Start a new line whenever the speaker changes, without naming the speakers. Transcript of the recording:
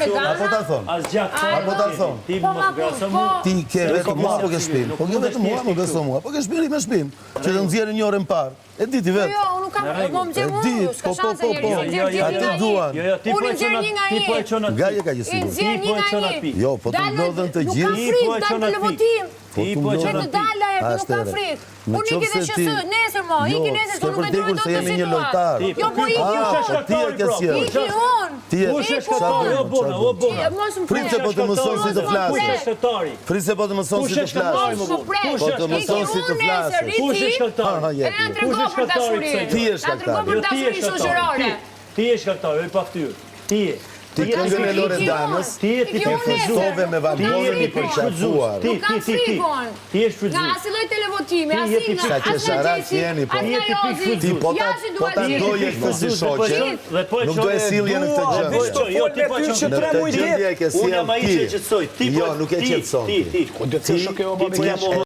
Loredana.
A po ta thon?
Asgjë
A po ta thon?
Ti
Po,
mos
ma
krahaso
po.
mua.
Ti ke vetëm
po
mua po ke shpinë. Po ke vetëm mua, më beso mua. Po ke shpinë me shpinë. Që të nxjerrin një orë më parë. E di ti
Po
vetë.
jo, unë nuk kam, mo më nxjerr
E
mua,
di,
s'ka
po, po,
shanse
po,
njeri,
po.
se nxjerr
Jo, jo,
gjithë
Atë
një nga një.
duan.
Jo, jo, ti
Unë
po e
nxjerr
çon
një nga
ti
një.
po e çon atë.
Nga je kaq e
I
sigurt.
nxjerr
Ti
një
po e
nga
çon
një.
atë pikë.
Jo, po të
Dalë-
mblodhen të
Nuk
gjithë.
kam
Ti po
frikë,
e
dalë
çon
të
atë
levotim.
Po
Ti
të
po e çon
Që të
atë pikë.
dalë ajo, nuk kam
Ashtë,
frikë.
Në
Unë iki
qoftë
dhe
se ti-
shësë, nesër mo,
Jo,
iki nesër,
s'ke
se nuk e
vërdekur
duroj dot
se
të
jemi një
situatë.
lojtar.
Jo, po iki
Ah,
unë.
po ti e ke sjellë.
Iki unë.
Ti e
Kush është
Qa
shkaktari,
bën,
o bona,
qa
o
bën?
bona.
Mos më
Prit se po të mëson si të
Kush
flasësh.
është shkaktari?
Prit se po të mëson
Kush
si të
është shkaktari,
flasësh.
më
Mos më prek.
Po të mëson
Iki
si të
unë nesër,
flasësh.
ri
Kush
ti,
është shkaktari?
Ha, ha,
E
jepi.
na trego
Kush është
për
shkaktari
dashuri.
kësaj
Ti je
Na trego
shkaktari.
për
Jo, ti je
dashuri
shkaktari.
shoqërore.
Ti, ti je shkaktari, o i paftyrë. Ti je.
Ti këngën e Loredanës
Ti je ti
Iki
e
unë nesër.
festove me Valbonën i
Nuk kam
përqafuar.
Ti,
Nuk kam
ti, ti, ti.
frikë unë.
Ti je
Nga
shfrytëzues.
asnjë lloj televotimi,
Ti je
asnjë
ti
nga
Sa
as nga
qesharak
Gjesi,
jeni, po.
as
Ti
nga
je ti
Jozi.
shfrytëzues.
Ti po ta
Jasi
po
dua
ta
ti.
doje këtë si shoqe,
Dhe po e
nuk do e
çon-
sillje në këtë
Dhe po e
gjendje.
çon, jo, ti po e çon.
Në
Tre
këtë
muaj
gjendje e ke
Unë jam
sjell
ai që e
ti.
qetësoj. Ti po
Jo, nuk e
ti,
qetëson
Ti,
ti.
ti.
Ku do të thosh kjo o
Ti
babi
po
keq?
jam.